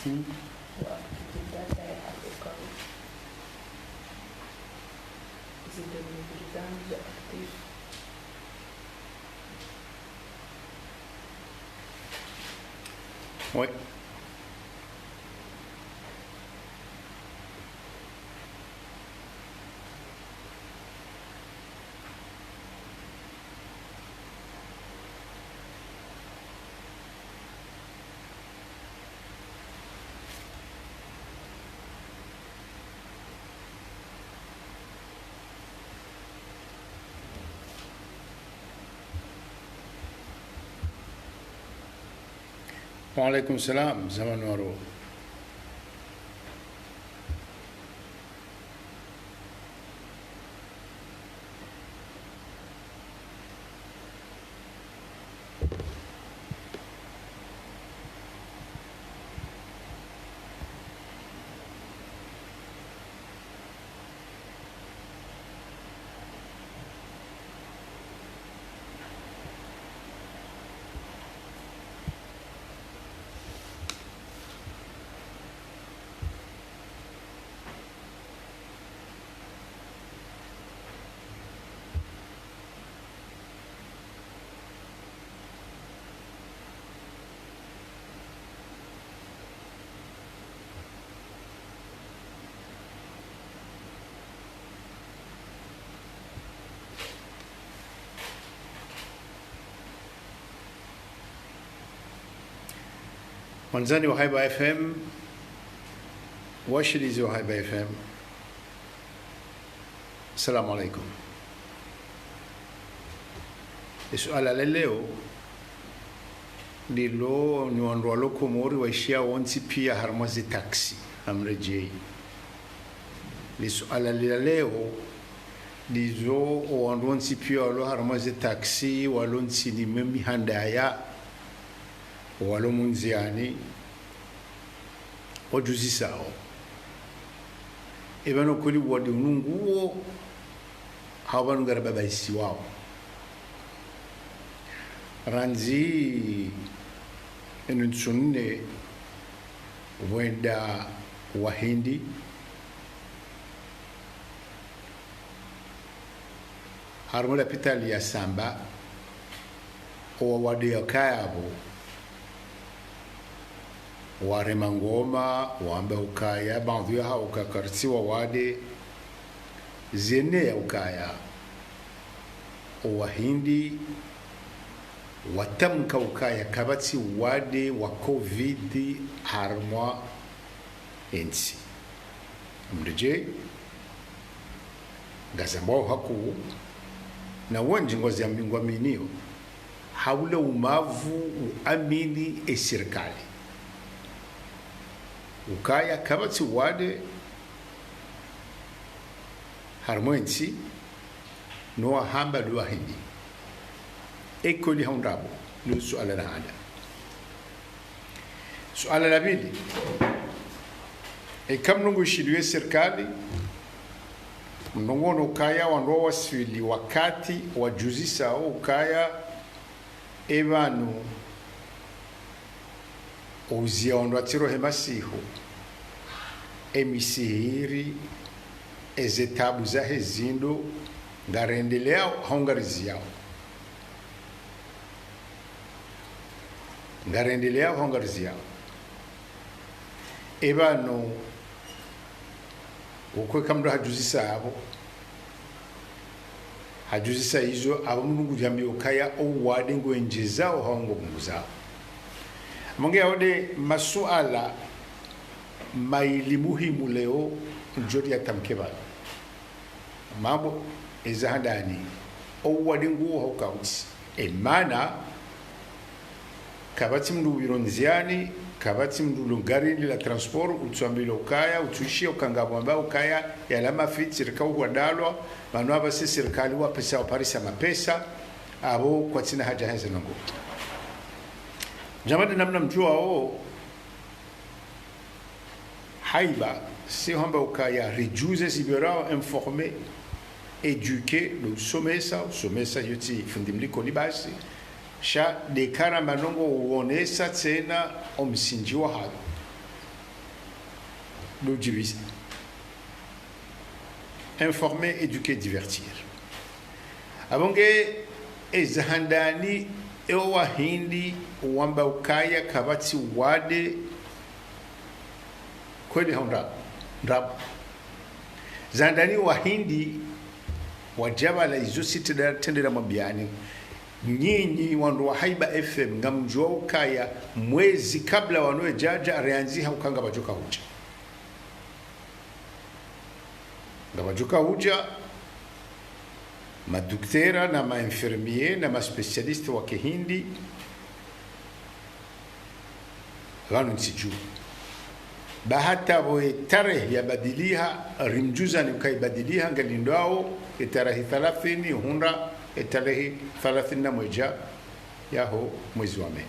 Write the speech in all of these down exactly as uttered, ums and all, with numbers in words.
Wa activité ya avocat. Zinde mbili zanu za actif. Oui. Wa alaikum salam, zamani waro. Wandzani wa Haiba F M, washilizi wa Haiba F M, assalamu alaikum. Lisuala la leo, ndilo ni wandru walo Komori waishiyao wontsi piya harumwa ze taxi, hamredjeyi. Lisuala la leo, ndizo owandru wontsi piya walo harumwa ze taxi, walo ntsini mwe mihandaya, walo mundziani, wadjuzisao. Eba no kweli wade unu nguwo, hau pvanu ngaribabaisiwao. Randzi inu ntsu nne pvwenda Wahindi, harumwa lapitali ya Samba, owawade wakaya pvo, warema ngoma, wamba ukaya, baadhwi yahao uka karitsi wawade, zeneya ukaya, owahindi, watamka ukaya, kapvatsi wade wa covid harumwa entsi. Mndru dje, ngazambwao hakuu, na wendji ngwaziambi ngwaminio, haula umavu uamini esirikali. Ukaya kapvatsi wade harumwa entsi, no wahamba ndo wahindi. Eka li hau ndrabo, ndo suala la handa. Suala la pvili, eka mndru nguishiliyo esirikali, mndru nguono ukaya wandru wawaswili wakati wadjuzisao ukaya epvanu, ouzia wandru watsiro he masihu, emisihiri, ezetabu zahe zindru, ngarendeleao hau ngariziao. Ngarendeleao hau ngariziao. Epvanu, uko eka mndru hadjuzisa apvo, hadjuzisa izo, apvo mndru ngudjambiyo ukaya owade ngwendjezao hau ngopvunguzao. Mwange yawade masuala mayili muhimu leo ndjo riyatamke pvanu. Mambo eza handani, owade nguwo hau kautsi. Emana, kapvatsi mndru upviro ndziani, kapvatsi mndru ulo ngarini la transport, utsuambilwa ukaya, utsuishiya ukaya ngapvo wamba ukaya, yala mafitsi rika uwadalwa, pvanu apvasa esirikali wapesa waparisa mapesa, apvo kwatsina haja heze ndrongoo. Djamani namna mdjuwao, Haiba, si hamba ukaya ridjuze zipvirao, informer, éduquer, ndo usomesa, usomesa yotsi fundi mlikoli basi, sha nde kara manongo uonesa tsena omsindji wahayo. Ndo udjibisa. Informer, éduquer, divertir. Apvo nge eza handani, ewo wahindi wamba ukaya kapvatsi wade, kweli hau ndrabo? Ndrabo. Za handani wahindi wadja pvala, izo sitsi nda trendera mwambiani. Nyinyi wandru wa Haiba F M, ngamdjuwa ukaya mwezi kabla wanu wedjadja, reanzi ha uka ngapvadjoka hudja. Ngapvadjoka hudja madoktera na mainfirmier na maspécialiste wa kihindi, pvanu ntsidjuwa. Ba hata pvo etarehi yabadiliha, rimdjuzani uka ibadiliha, ngalindwao etarehi thalathini, hundra etarehi thalathini na mwedja yaho mwezi wa Mei.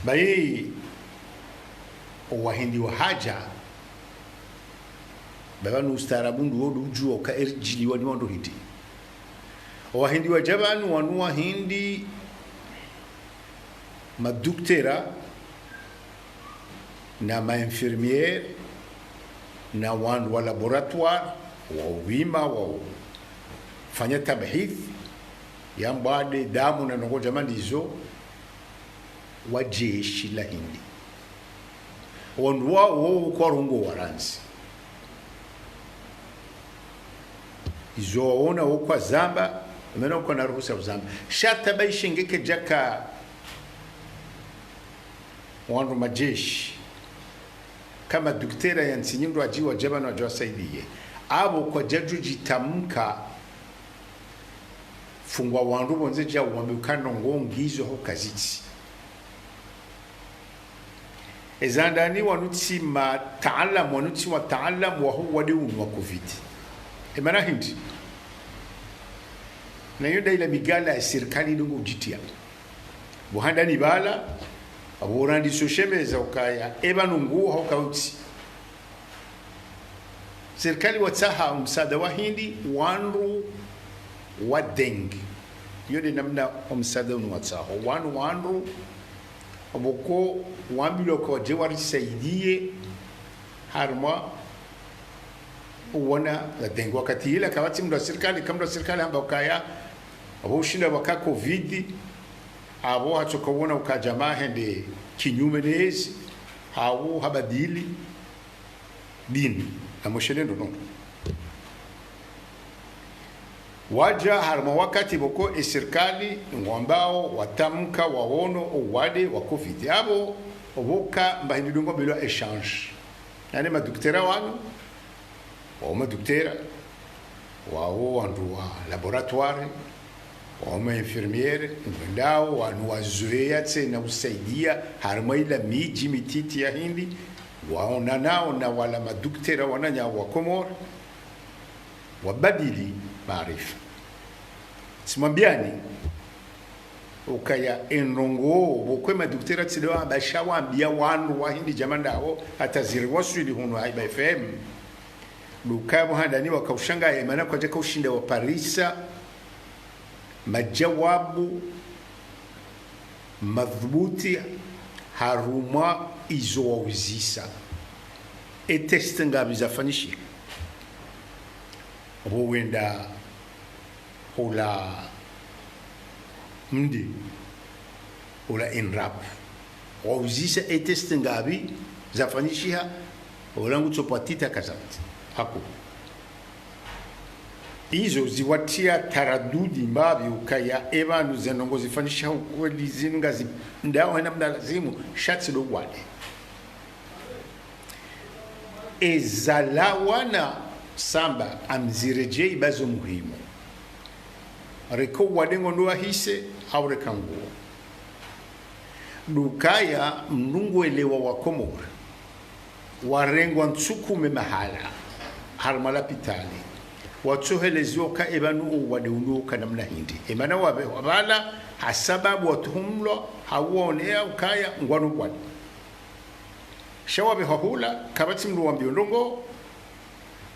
Bayi, owahindi wahadja, ba pvanu ustaarabu ndo wodjo udjuwa uka eridjiliwa ni wandru hindri. Owahindi wadja pvanu, wanu wahindi, madoktera na mainfirmier na wandru wa laboratoire, wa upvima, wa ufanya tabhith ya mbwade, damu na ndrongoo djama ndizo, wa jeshi la Hindi. Wandru wa, wo kwarongowa randzi. Izo waona wo kwazamba, mana kwana ruhusa uzamba. Sha hata ba ishe ngeke djaka wandru majeshi, ka madoktera ya ntsi nyindji wadjiwa djapvanu wadja wasaidiye. Apvo kwadjadjo djitamka fungwa wandru pvondze dja wambe uka ndrongoo ngizo hau kazitsi. Eza handani wanu tsi mataalamu, wanu tsi wataalamu waho wade unu wa covid. Emana hindri? Na yo nda ila migala ya sirikali ndrongoo udjitiya. Pvo handani pvala, apvo urandiso shemeza ukaya, epvanu ngu hau kautsi. Sirikali watsaha omsaada wa Hindi, wandru wa dengue. Yo nde namna omsaada unu watsaho. Wanu wandru, apvo ko wambilwa uka wadje warisaidiye, harumwa uwana la dengue. Wakati ila kapvatsi mndru wa sirikali, ka mndru wa sirikali hamba ukaya, apvo ushinda waka covid, apvo hatsoka uona uka djamaa hende kinyume nezi, hau habadili dini, na mweshele ndo nono. Wadja harumwa wakati pvoko esirikali ngwambao watamka waono owade wa covid. Apvo, pvoka mba Hindi ndrongoo mbilwa échange. Yaani madoktera wanu, wao madoktera, wao wandru wa laboratoire, wao mainfirmier, ngwendao, wanu wazoweya tsena usaidiya, harumwa ila midji mititi ya Hindi, waonanao na wala madoktera wananya wa Komori, wabadili maarifa. Tsimwambiani, ukaya endrongoo, pvoko emadoktera tsi ndo wamba sha wambiya wandru wa Hindi djama ndawo, hata ziri waswili hunu Haiba F M. Ndo ukaya pvo handani wakaushangaya, emana kwadjaka ushinda waparisa madjawabu madhubuti harumwa izo wauzisa. Etest ngapvi zafanyishiha? Pvo wenda hula mdji, hula INRAP. Wauzisa etest ngapvi zafanyishiha, hula ngutso pvatita kazati. Haku. Izo ziwatriya taradudi mbapvi ukaya epvanu zendrongoo zifanyishiha ukweli zinu ngazi ndawo hena mna lazimu, sha tsi ndo wade. Ezalawana samba amziredjeyi ba zo muhimu. Reka owade ngondo wahise, hau reka nguwo. Ndo ukaya mndru ngwelewa wa Komori warengwa ntsukume mahala, harumwa lapitali, watsoheleziwa uka epvanu owade unu uka namna hindri. Emana wapvehwa pvala, hasababu watuhumlwa, hau waoneya ukaya ngwanu wade. Sha wapvehwa hula, kapvatsi mndru wambiyo ndrongoo,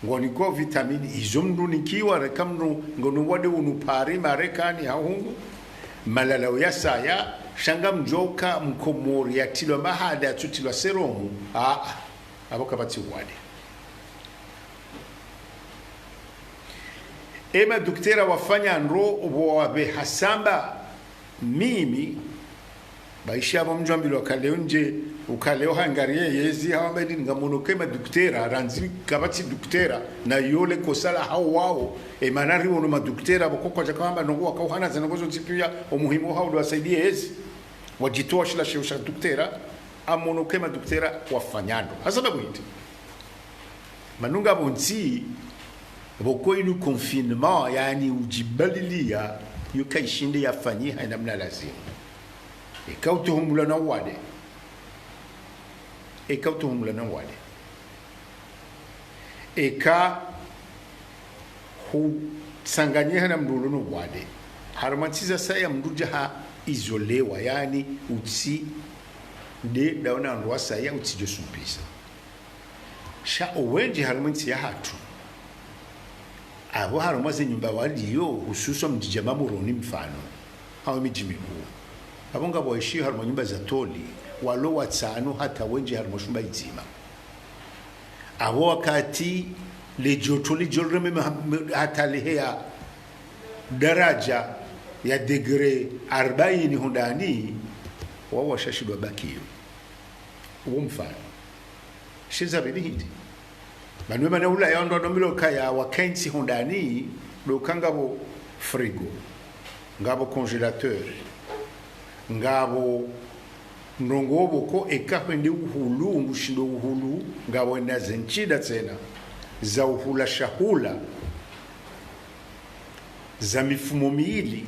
ngwaniko vitamini, izo mndru nikiwa, reka mndru ngwanu wade unu Paris, Marekani, hau hungu. Malalao ya saya, sha ngamdjoka mkomori yatrilwa mahada, yatsutilwa serumu. Aa, apvo kapvatsi uwade. E maduktera wafanya ndro, pvo wapveha samba, mimi, baisha apvo mdjwambilwa uka leo ndje, uka leo hangariye yezi, hawamba edi ngamono ke maduktera, randzi kapvatsi duktera, na yole kosa la hawo wawo, e mana riwono maduktera, pvoko kwadjaka wamba ndrongo wakauhana ze ndrongo zontsi piya, omuhimu hawo ndo wasaidiye yezi. Wadjitowa shila sheo sha duktera, amono ke maduktera wafanya ndro. Hasababu hindri? Mana ngapvo ntsi, pvoko inu confinement, yaani udjibaliliya, yo kayishinde yafanyiha namna lazimu. Eka utuhumulwa na uwade. Eka utuhumulwa na uwade. Eka hutsanganyiha na mndru ulo no uwade. Harumwa ntsi za saya mndru udja ha izolewa, yaani utsi nde daona wandru wa saya utsidjo sumpisa. Sha owendji harumwa ntsi yahatru, apvo harumwa ze nyumba waliyo, hususwa mdji dja Mamoroni mfano, hau midji mikuu. Apvo ngapvo waishiyo harumwa nyumba za toli, walo watsanu hata wendji harumwa shumba idzima. Apvo wakati le joto lidjo reme ma-, hata liheya daraja ya degré arbaini hondani, wawo washashindwa bakiyo. Uwo mfano. Shinza pvili hindri? Mana we mana Ulaya wandru wado milo kaya wakentsi hondani, ndo uka ngapvo frigo, ngapvo congélateur, ngapvo ndrongo pvoko eka hwende uhulu, ngushindo uhulu, ngapvo ena ze ntsida tsena, za uhula shahula, za mifumo mili,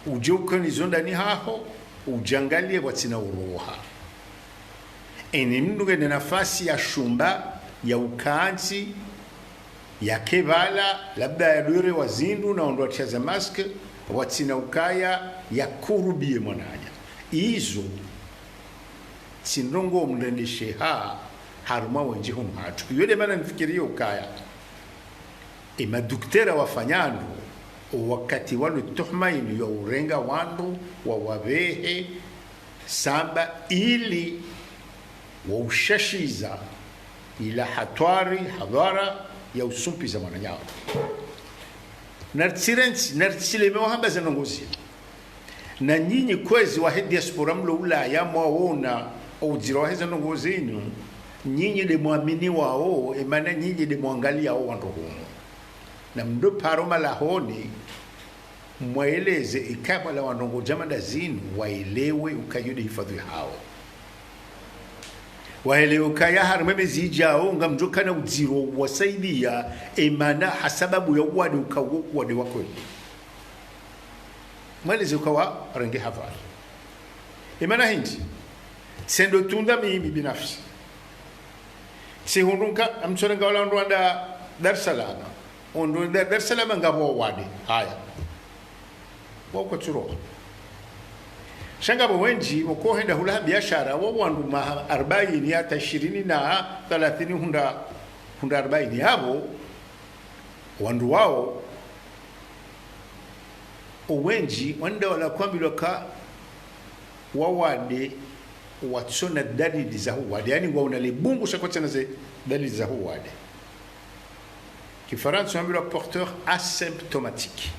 udje ukane zo ndani haho, udjangaliye pvwatsina uroha. Eni mndru ngena nafasi ya shumba, ya ukantsi, ya kepvala, labda ya dwere wa zindru na ondro atia za masque, pvwatsina ukaya ya kurubiye mwananya. Izo, tsi ndrongo mrendesheha, harumwa wendji hunu hatru. Iyo nde mana nifikiriyo ukaya e maduktera wafanya ndro, wakati walo tuhuma inu ya urenga wandru, wawapvehe samba ili waushashiza ila hatwari, hadhara ya usumpisa mwananyawo. Naritsirentsi, naritsileme wahamba ze ndrongo zinu. Na nyinyi kwezi wahe diaspora mlo Ulaya mwaona oudziro wahe ze ndrongo zinu, nyinyi nde mwamini wawo, e mana nyinyi nde mwangaliyao wandru hunu. Na mdo paro malahoni, mwaeleze ikapvo la wandru ngwadjo hamba nda zinu, waelewe ukaya yo nde hifadhwi hawo. Waelewe ukaya harumwa mezi idjao, ngamdjo kana udziro wasaidiya, e mana hasababu ya uwade uka wo uwade wa kweli. Mweleze uka warenge hadhari. E mana hindri? Tsendo tunda mimi binafsi. Tsihundru nka, amtsorenga wala ondro wanda Dar es Salaam. Ondro wanda Dar es Salaam ngapvo wade. Haya. Wao kwatsuroha. Sha ngapvo wendji, woko henda hula ha biashara, wao wandru maha arbaini hata ishirini na thalathini hundra, hundra arbaini apvo, wandru wao, owendji, wandru wala kwambilwa ka wawade watsona dalili za huwade. Yaani, waona le bungu sha kwatsina ze dalili za huwade. Kifarantsa wambilwa porteur asymptomatique.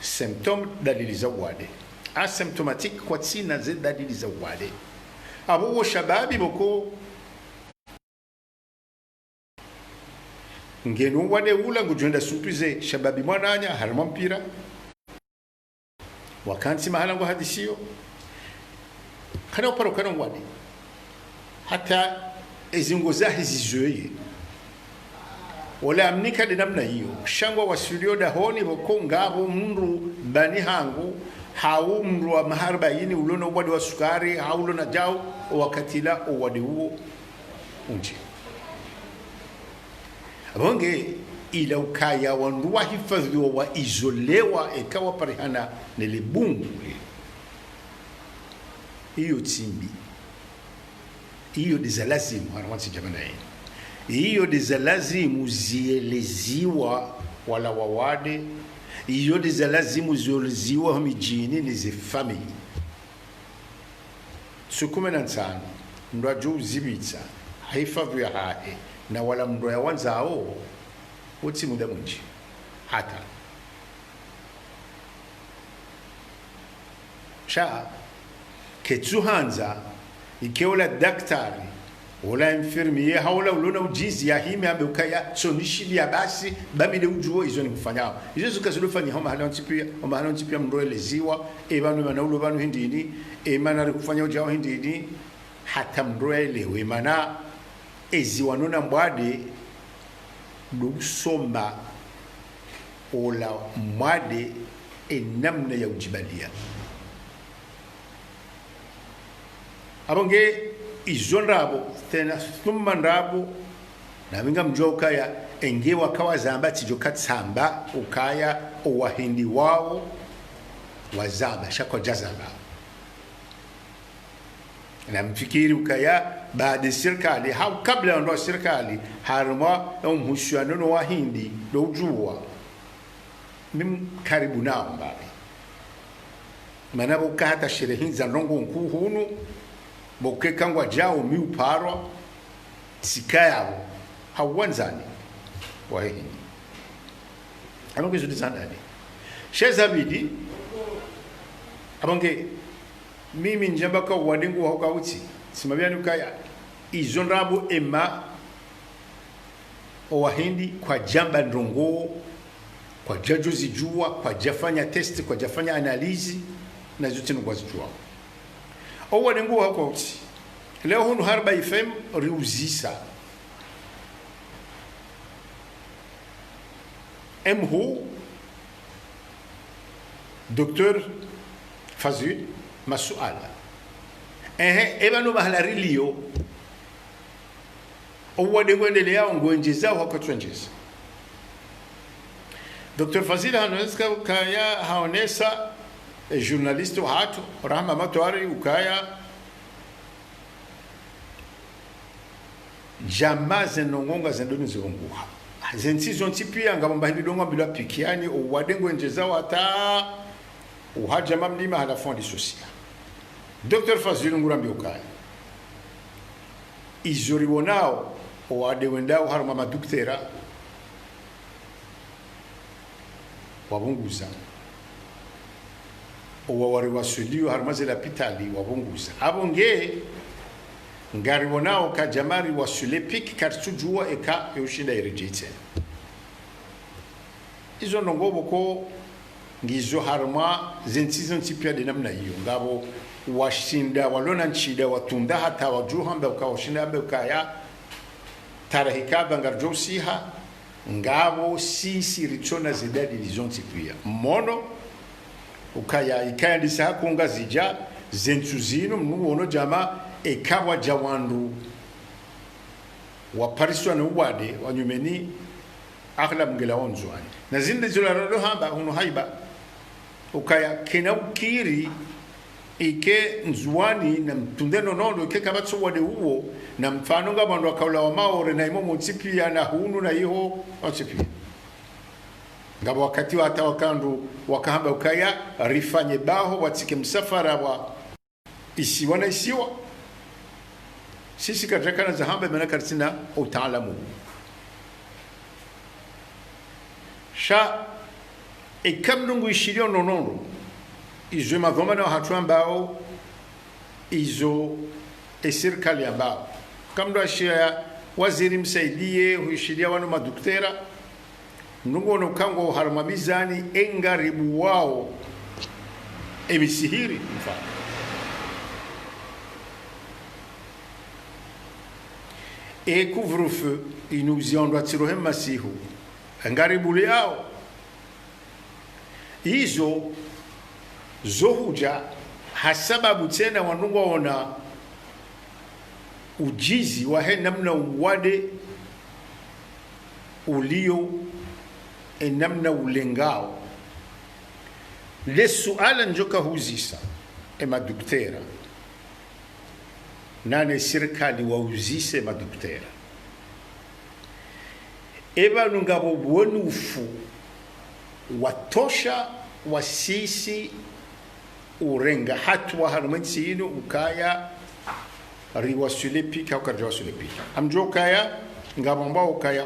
Symptôme, dalili za uwade. Asymptomatique, kwatsina ze dalili za uwade. Apvo wo shababi pvoko ngeno uwade ula ngudjo henda sumpize shababi mwananya, harumwa mpira. Wakantsi mahala ngwahadisiyo. Kana uparo kana uwade. Hata ezingo zahe zizoeye. Ola amnika nde namna iyo. Sha ngwawaswiliyo dahoni pvoko ngapvo mndru bani hangu, hau mndru wa maha arbaini ulo na uwade wa sukari, hau ulo na djau, owakati ula owade uwo undji. Apvo nge ila ukaya wandru wahifadhwiwa, waizolewa, eka waparihana ne le bungu lilo. Iyo tsi mbi. Iyo nde za lazimu, harumwa ntsi dja mana inu. Iyo nde za lazimu zieleziwa wala wawade, Iyo ndizo lazimu zoliziwa ho midjini ni ze famille. Tsukume na ntsanu, mndru adjo uzibitsa, ha hifadhwi yahahe, na wala mndru yawandzao, utsi muda mwindji. Hata. Sha, ketsuhandza, ike ola daktari, ola infirmier, hau ola ulona udjuzi yahime yambe ukaya, tso nishiliya basi, ba mi nde udjuo izo nihufanyao. Izo zika zilofanya ho mahala wontsi piya, ho mahala wontsi piya mndru yeleziwa, e pvanu mana ulo pvanu hindrini, e mana rihufanya udjao hindrini, hata mndru yaelewe mana, eziwano na mwade, ndo usoma ola mwade e namna ya udjibaliya. Apvo nge izo ndrabo, tsena thumma ndrabo, na mi ngamdjuwa ukaya, enge waka wazamba tsidjo katsamba, ukaya, owahindi wao, wazamba, sha kwadjazamba. Na mfikiri ukaya, baada sirikali, hau kabla ya wandru wa sirikali, harumwa ya umhusiano no wahindi, ndo udjuwa. Mi karibu nao mbali. Mana pvo uka hata sherehe za ndrongoo nkuu hunu, pvo uka ngwadjao mi uparwa, tsika yapvo, hau wandzani, wahindi. Ano kizuri zandani. Sha za pvili, apvo nge, mimi ndjamba ka owade nguwo hauka utsi, tsimambiani ukaya, izo ndrabo ema, owahindi kwadjamba ndrongoo, kwadjadjo zidjuwa, kwadjafanya test, kwadjafanya analyse, na zontsi ngwazidjuwao. Owade nguwo hauka utsi, leo hunu Harba F M riuzisa. Emhuu, Docteur Fazul, masuala. Ehe, e pvanu mahala riliyo, owade ngwendeleyao ngwendjezao hauka tswendjeza. Docteur Fazul hanonesa ukaya haonesa, e, journaliste wahatru, Rahma Matwari, ukaya, djama ze ndrongoo ngazendao nizirunguha. Zentsi zontsi piya ngapvo mba hindri ndrongoo mbilwa pikiani, owade ngwendjezao hata, uhadja mamlima halafu wandisosiya. Docteur Fazul ngurambiyo ukaya, izo riwonao, owade wendao harumwa maduktera, wapvunguza. Owa wari waswiliyo harumwa ze lapitali wapvunguza. Apvo nge, ngariwonao ka djamari waswile piki karitsudjuwa eka yo ushinda iredjei tsena. Izo ndrongoo pvoko ngizo harumwa zentsi zontsi piya nde namna iyo. Ngapvo washinda, walona ntsida, watunda hata wadjuha mbe uka washinda mbe ukaya tarehi kadha ngaridjo usiha, ngapvo sisi ritsona ze dalili zontsi piya. Mmono, ukaya, ikaya ndisa hakunga zidja, zentsu zinu, mnu wono djama, eka pvwadja wandru wapariswa no uwade wa nyumeni, aghlab ngela wo Ndzuwani. Na zinde zila rado hamba, hunu Haiba, ukaya kena ukiri, ike Ndzuwani na mtunde nonondo, ike kapvatsi owade uwo, na mfano nga wandru wakaulawa Maore na imo montsi piya, na hunu na iho, wontsi piya. Ngapvo wakati wa hata waka wandru wakahamba ukaya, rifanye baho, watsike msafara wa isiwa na isiwa. Sisi karidjakana za hamba, mana karitsina utaalamu. Sha, eka mndru nguishiliyo nonondo, izo madhwamana wahatru wambao, izo e sirikali yambao. Kamndru ashiya waziri msaidiye, huishiliya wanu maduktera, mndru nguono uka ngwao harumwa mizani, engaribuwao emisihiri, mfano. E couvre-feu, inu uziya wandru watsirohe masihu, engaribuliyao. Izo, zo hudja, ha sababu tsena wandru ngwaona udjizi wahe namna uwade uliyo, e namna ulengao. Le suala ndjoka huzisa, e maduktera. Nane sirikali wauzise maduktera. E pvanu ngapvo bwenufu watosha wasisi urenga hatuwa harumwa entsi inu ukaya riwaswili pika, uka riwaswili pika. Ngamdjo ukaya, ngapvo amba ukaya,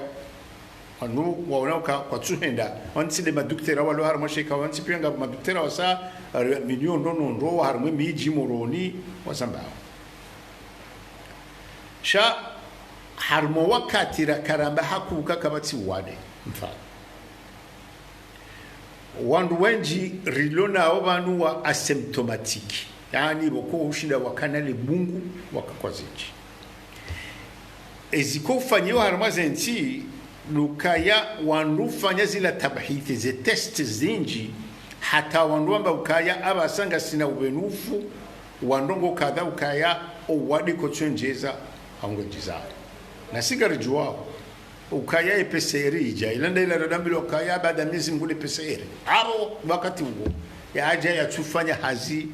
wanu waona uka kwatsuhenda, wantsi nde maduktera walo harumwa sheka, wantsi pia ngapvo maduktera wasa, eh, milioni ndro ndro ndro, wa harumwa emidji Moroni, wasambao. Sha, harumwa wakati rakaramba hakuka kapvatsi uwade, mfano. Wandru wendji rilo nao pvanu wa asymptomatique. Yaani, pvoko ushinda wakana le bungu, waka kwa zindji. Eziko ufanyiwa harumwa zentsi, nukaya wandru ufanya zila tabhiti, ze test zindji, hata wandru wamba ukaya apvasa ngasina upvenufu, wandru ngo kadha ukaya owade kotsu ndjeza, hango ndjeza. Nasi ngaridjuwao ukaya e P C R idja, ila nda ila radambilwa ukaya baada miezi mngu nde P C R. Apvo wakati uwo, yadja yatsufanya hazi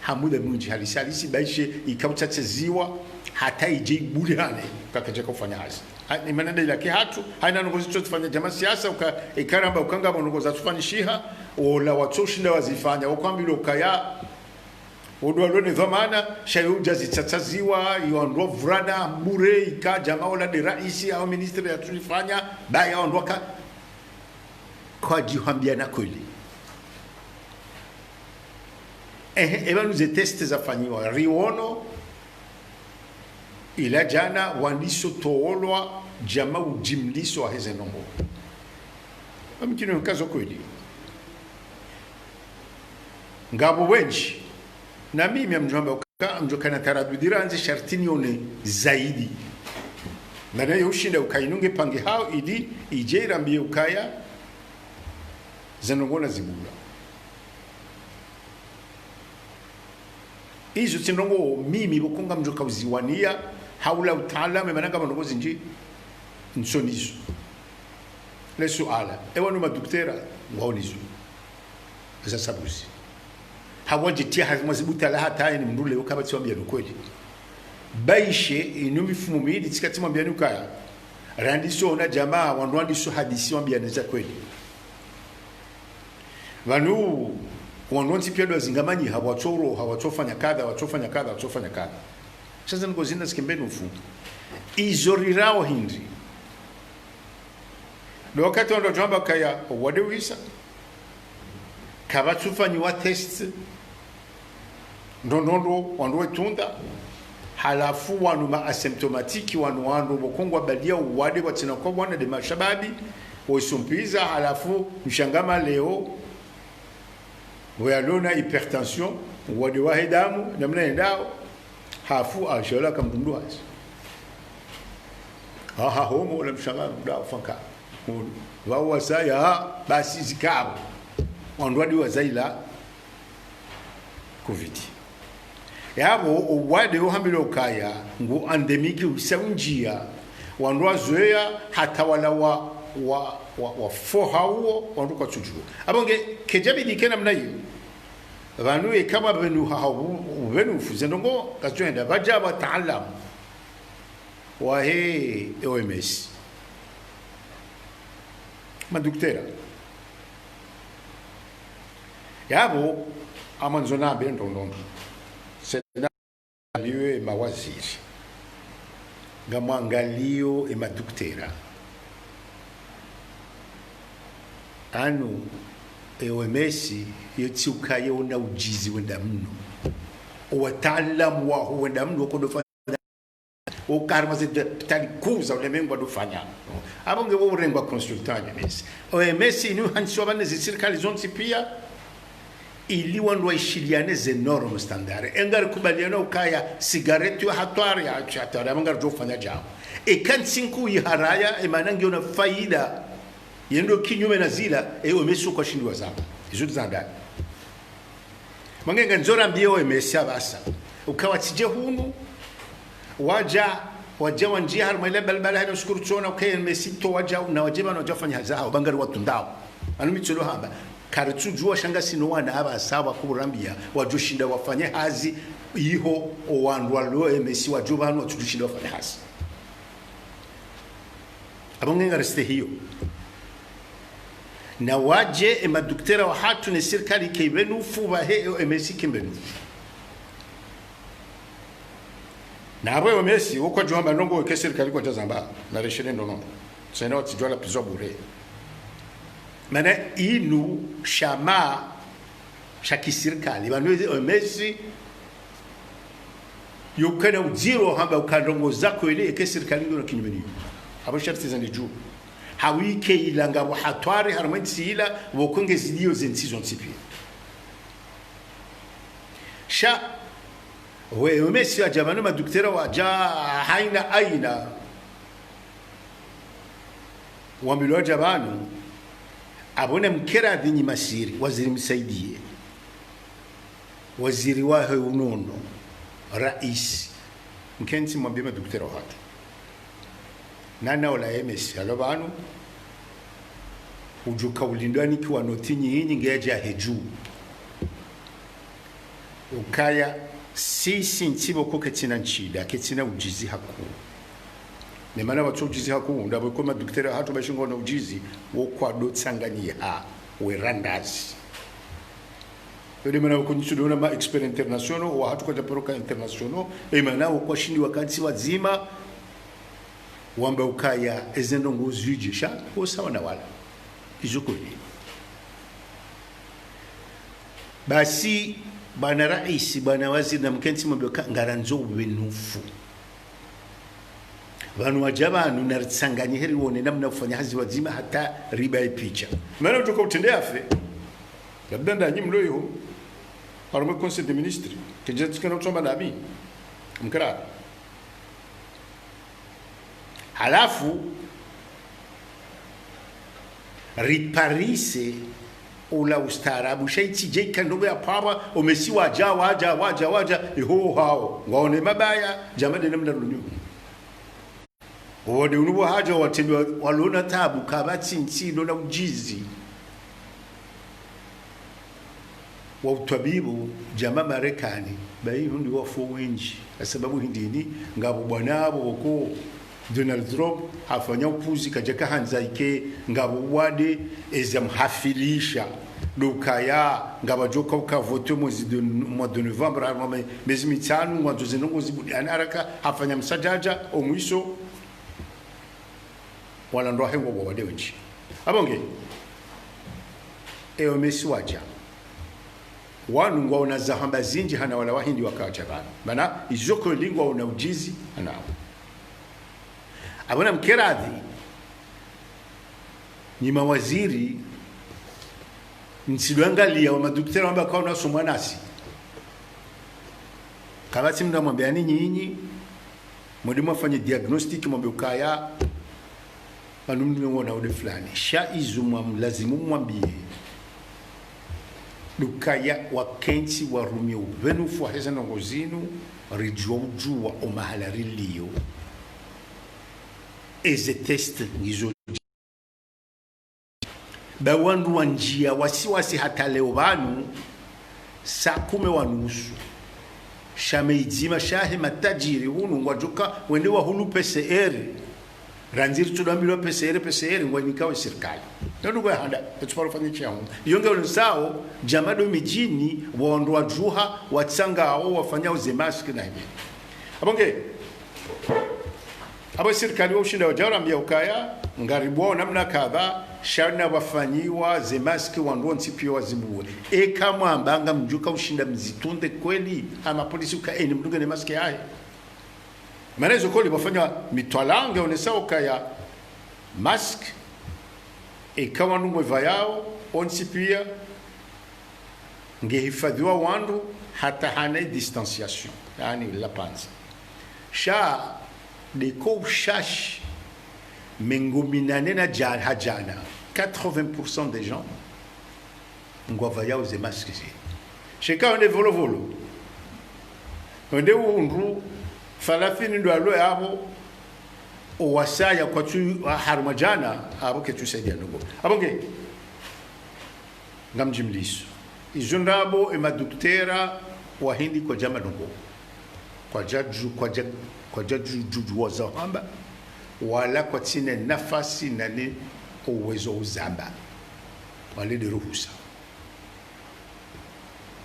ha muda mwindji halisi, halisi baishe ika utsatseziwa, hata idje iburihane, kaka djaka ufanya hazi. Ha, ni mana nda ila ke hatru, haina ndrongoo zitsofanya djama siasa, uka, ikaramba uka ngapvo ndrongoo zatsufanyishiha, ola watsoshinda wazifanya, wakambilwa ukaya, wandru walo ne dhwamana, sha yo udja zitsatsaziwa, yo wandru wavurana, bure, ika djama ola nde raisi, au ministre yatsulifanya, baya wandru waka, kwadjihwambiana kweli. Ehe, epvanu ze test zafanyiwa, riwono, ila djana, wandiso towolwa, djama udjimliso waheze ndrongoo. Amkini nkazo kweli. Ngapvo wendji. Na mimi ngamdjo amba uka, ngamdjo kana taradudi randzi sharti nione zaidi. Mana yo ushinda uka inu nge pange hao ili, idje irambiye ukaya, ze ndrongoo nazibula. Izo tsi ndrongoo mimi pvoko ngamdjo kauziwania, haula utaalamu, mana ngapvo ndrongoo zindji, ntsonizo. Le suala, ewanu maduktera, ngwaonizo. Za sabuzi. Hawadjitia harumwa zibutala hata yeni mndru leo kapvatsi wambiani ukweli. Baishe, inu mifumo mili, tsika tsimwambiani ukaya. Randiso ona djama, wandru wandiso hadisi wambiani za kweli. Pvanu, wandru wontsi pia ndo wazingamanyiha, watsoro, watsofanya kadha, watsofanya kadha, watsofanya kadha. Sha ze ndrongoo zina zikembe nufu. Izo rirao hindri. Ndo wakati wandru wadjo amba kaya, owade wisa. Kapvatsufanyiwa test. Ndro ndro ndro, wandru wetunda. Halafu wanu ma asymptomatique, wanu wandru pvoko ngwabalia uwade watsina kwa wana nde mashababi, waisumpiza, halafu mshangama leo, wayalona hypertension, uwade wahe damu, namna yendao, hafu ashola kamdundu wazi. Ha, ha, homo, la mshangama, mdao, fanka. Pvao wasaya, basi zikao. Wandru wadi wazaila, covid. Yapvo, owade uhambilwa ukaya, ngu endémique usa unjia, wandru wazoea hata wala wa, wa, wa, wafoha uwo, wandru kwatsudjua. Apvo nge, kedjabidi ke namna iyo. Pvanu eka pvapvenuha ha u-, upvenufu, ze ndrongoo, kazitsoenda, pvadja wataalamu. Wahe O M S. Maduktera. Yapvo, ngamwandzo nambe ndro ndro ndro. Sena liwe mawaziri. Ngamwangalio emaduktera. Anu, e O M S, yetsi ukaya ona ujuzi wenda mno. Owataalamu waho wenda mno, wakodo fa-, okarma ze dapitali kuu za ulemengu wadofanya. Apvo nge wo urengwa consultant ya O M S. O M S inu hantsiwa pvane ze sirikali zontsi pia, ili wandru waishiliane ze normes standard. Engari kubaliana ukaya sigareti yo hatwari ya hatwari, apvo ngaridjo ufanya djao. Eka ntsi nkuu iharaya, emana ngiyo na faida, yendo kinyume na zila, e O M S ukwashindwa zamba. Izo ndizandani. Mwange ngamdjo rambia O M S apvasa. Uka watsidje hunu, wadja, wadja wandjia harumwa ile balbala hena shukuru tsona, uka O M S to wadja, na wadje pvanu wadja wafanye hazi hao, pvangari watundao. Anu mi tsolo hamba, karitsudjua sha ngasina wana apvasa wakurambia, wadjoshinda wafanye hazi, iho, owandru walo O M S wadjo pvanu, watsudjoshinda wafanye hazi. Apvo nge ngariste hiyo. Na wadje emaduktera wahatru ne sirikali kayipvenufu, pvahe e O M S kayipvenufu. Na apvo e O M S, wo kwadjuhamba ndrongoo eka sirikali kwadjazamba, na reshele ndrongoo. Tsena watsidjuwa lapvizwa bure. Mana inu shama sha kisirikali, pvanu e O M S, yo kana udziro hamba uka ndrongoo za kweli eka sirikali ngiyo na kinyume niyo. Apvo sharti zende dju. Hawike ila ngapvo hatwari harumwa entsi ila, pvoko nge ziliyo ze ntsi zontsi piya. Sha, we, O M S wadja pvanu, maduktera wadja haina haina. Wambilwa wadja pvanu, apvo na mkeradhi nyi mawaziri, waziri msaidizi, waziri wahe unono, raisi, mkentsi mwambiye maduktera wahatru. Nana ola M S, alo pvanu, udjuka ulindwa nikiwa noti nyinyi ngeya dja he dju. Ukaya sisi ntsi pvoko ketsina ntsida, ketsina udjizi hakuu. Ne mana watso udjizi hakuu, ndapvo ko maduktera wahatru pvashi ngwao na udjizi, wo kwado tsanganyiha, we randazi. Yo de mana pvoko nyi tsudo ona ma experts internationaux, wahatru kwadja paro ka internationaux, e mana wo kwashindi wakantsi wadzima, wamba ukaya eze ndrongoo zidje, sha, wo sawa na wala. Izo kweli. Basi, bwana raisi, bwana waziri, na mkentsi mwambe uka ngarandzo upvenufu. Pvanu wadja pvanu na ritsanganyihe riwone namna ufanya hazi wadzima hata ribaye picha. Mana udjoka utrende yafe. Labda ndanyi mlo iho. Harumwa e Conseil des ministres. Kedja tsikana utsomba nami. Mkara. Halafu, riparise ola ustaarabu, sha itsidje ika ndrongoo ya pvapva, O M S wadja, wadja, wadja, wadja, iho hao. Ngwaone mabaya, djama de namna runyu. Wade unu pvo hadja watrende wa-, walona tabu, kapvatsi ntsi, lona udjizi wa utwabibu, djama Marekani, bayi hundri wafu wendji. Hasababu hindri ni, ngapvo bwana apvo pvoko Donald Trump, hafanya upuzi, kadjaka handza ike, ngapvo wade, eza mhafilisha. Ndo ukaya, ngapvo djoka uka vote mwezi de, mois de novembre, harumwa me-, mezi mitsanu, ngwandzo ze ndrongoo zibudi, ana haraka, hafanya msadjadja, omwiso, wala ndo wahe ngwao wade wendji. Apvo nge, e O M S wadja. Wanu ngwaona za hamba zindji hana wala wahindi waka wadja pvanu. Mana, izo kweli ngwaona udjizi, hana wo. Apvo na mkeradhi, nyi mawaziri, ntsidwangaliya wa maduktera wamba kaona somwa nasi. Kapvatsi mndru amwambiani nyinyi, mwende mwafanye diagnostic mwambe ukaya, pvanu mndru ngona ude fulani. Sha izo mwamlazimu mwambiye. Ndo ukaya wakentsi warumie upvenufu wa heze ndrongoo zinu, ridjuwa udjuwa omahala riliyo. Eze test ngizo ba wandru wandjiya wasiwasi hata leo pvanu, saa kume wa nusu. Sha me idzima shahe matajiri hunu ngwadjoka wende wahulu P C R. Randzi ritsudo ambilwa P C R, P C R ngwanikao e sirikali. Nondu ngwahanda, etsuparo fanya tsi yahu. Iyo nge onesao, djama do midjini, wandru wadjuha, watsangao, wafanyao ze masque na hindri. Apvo nge, apvo sirikali wa ushinda wadja warambia ukaya, ngaribwao namna kadha, sha na wafanyiwa ze masque wandru wontsi piya wazibuwe. Eka mwamba ngamdjoka ushinda mzitunde kweli, hama polisi uka eni mndru ngena masque yahe. Mana izo kweli wafanya mitwalaa nge onesao ukaya masque, eka wandru ngwevayao, wontsi piya, nge hifadhiwa wandru hata hana distanciation, yaani lapvandza. Sha, de ko ushashi, mengo minane na dja-, ha djana, quatre-vingts pour cent des gens, ngwavayao ze masque ze. Sha eka wende Volovolo, wende hundru, thalathini ndo walo yapvo, owasaya kwatsu harumwa djana, apvo ketsu saidia ndrongoo. Apvo nge, ngamdjimliso. Izo ndrabo e maduktera wahindi kwadja madungo. Kwadja dju-, kwadja, kwadja dju-, dju-, djuwa za hamba. Wala kwatsina nafasi nane uwezo uzamba. Wale nde ruhusa.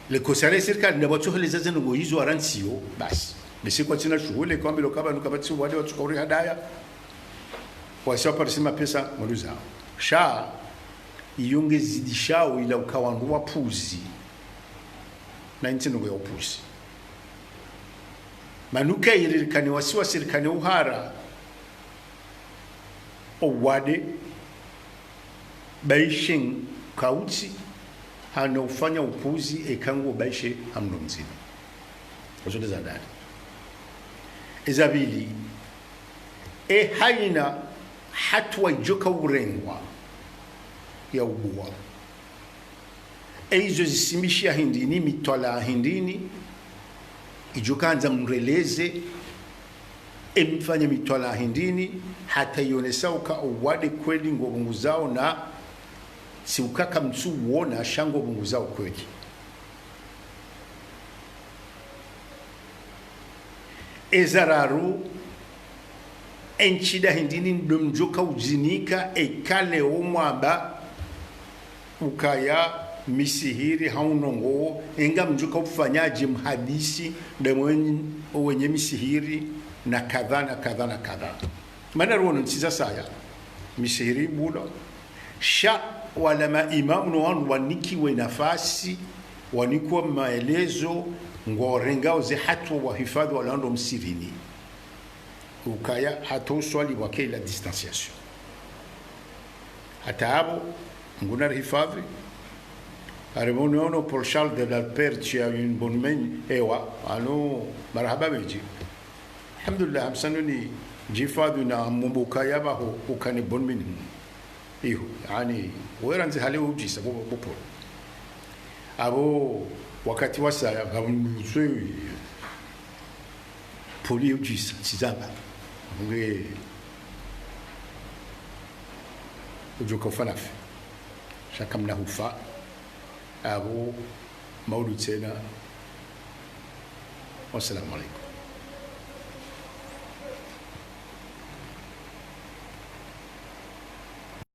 Le kosa le sirikali nde watsoheleza ze ndrongoo izo warantsiyo, basi. Bese kwatsina shuhuli, kwambilwa ukaya pvanu kapvatsi wade watsoka uri hadaya. Wasi waparisa mapesa, mwaluza. Sha, iyo ngezidishao ila ukaya wandru wapvuzi. Na intsi ndrongoo ya upvuzi. Mana uka iririkane wasi wasirikane uhara. Owade, baishe kautsi, hana ufanya upvuzi, eka ngo baishe hamno mdzima. Ozo nde za ndani. Eza pvili, e haina hatuwa idjoka urengwa ya ubuwa. E izo zisimishia hindrini, mitwalaa hindrini, idjo kandza mreleze, e mfanye mitwalaa hindrini, hata ionesa uka owade kweli ngo pvunguzao na si uka kamtsu uona sha ngo pvunguzao kweli. Eza raru, e ntsida hindrini ndo mdjoka udzinika, eka leo mwamba ukaya misihiri hau ndrongoo, e ngamdjoka ufanyaje mhadisi nde mwenye, wenye misihiri na kadha na kadha na kadha. Mana ruono ntsi za saya, misihiri ibulwa, sha wala maimamu no wandru wanikiwe nafasi, wanikiwe maelezo, ngwarengao ze hatuwa wahifadhi wala wandru msihirini. Ukaya hata uswali wake la distanciation. Hata apvo, Mngu narihifadhi, haremoni ono Paul Charles de Lapeyre, tu as une bonne main, ewa, ano, marahaba mendji. Alhamdulillah, hamsanu ni djihifadhi na mumbuka ya pvaho ukane bonne mine. Iho, yaani, werandzi hale udjisa, bo, bo Paul. Apvo, wakati wasaya, ngamnuzwe, Paul udjisa, tsizamba. Nge, udjoka ufa nafe. Sha kamna hufa. Apvo, maudu tsena. Wassalamu alaikum.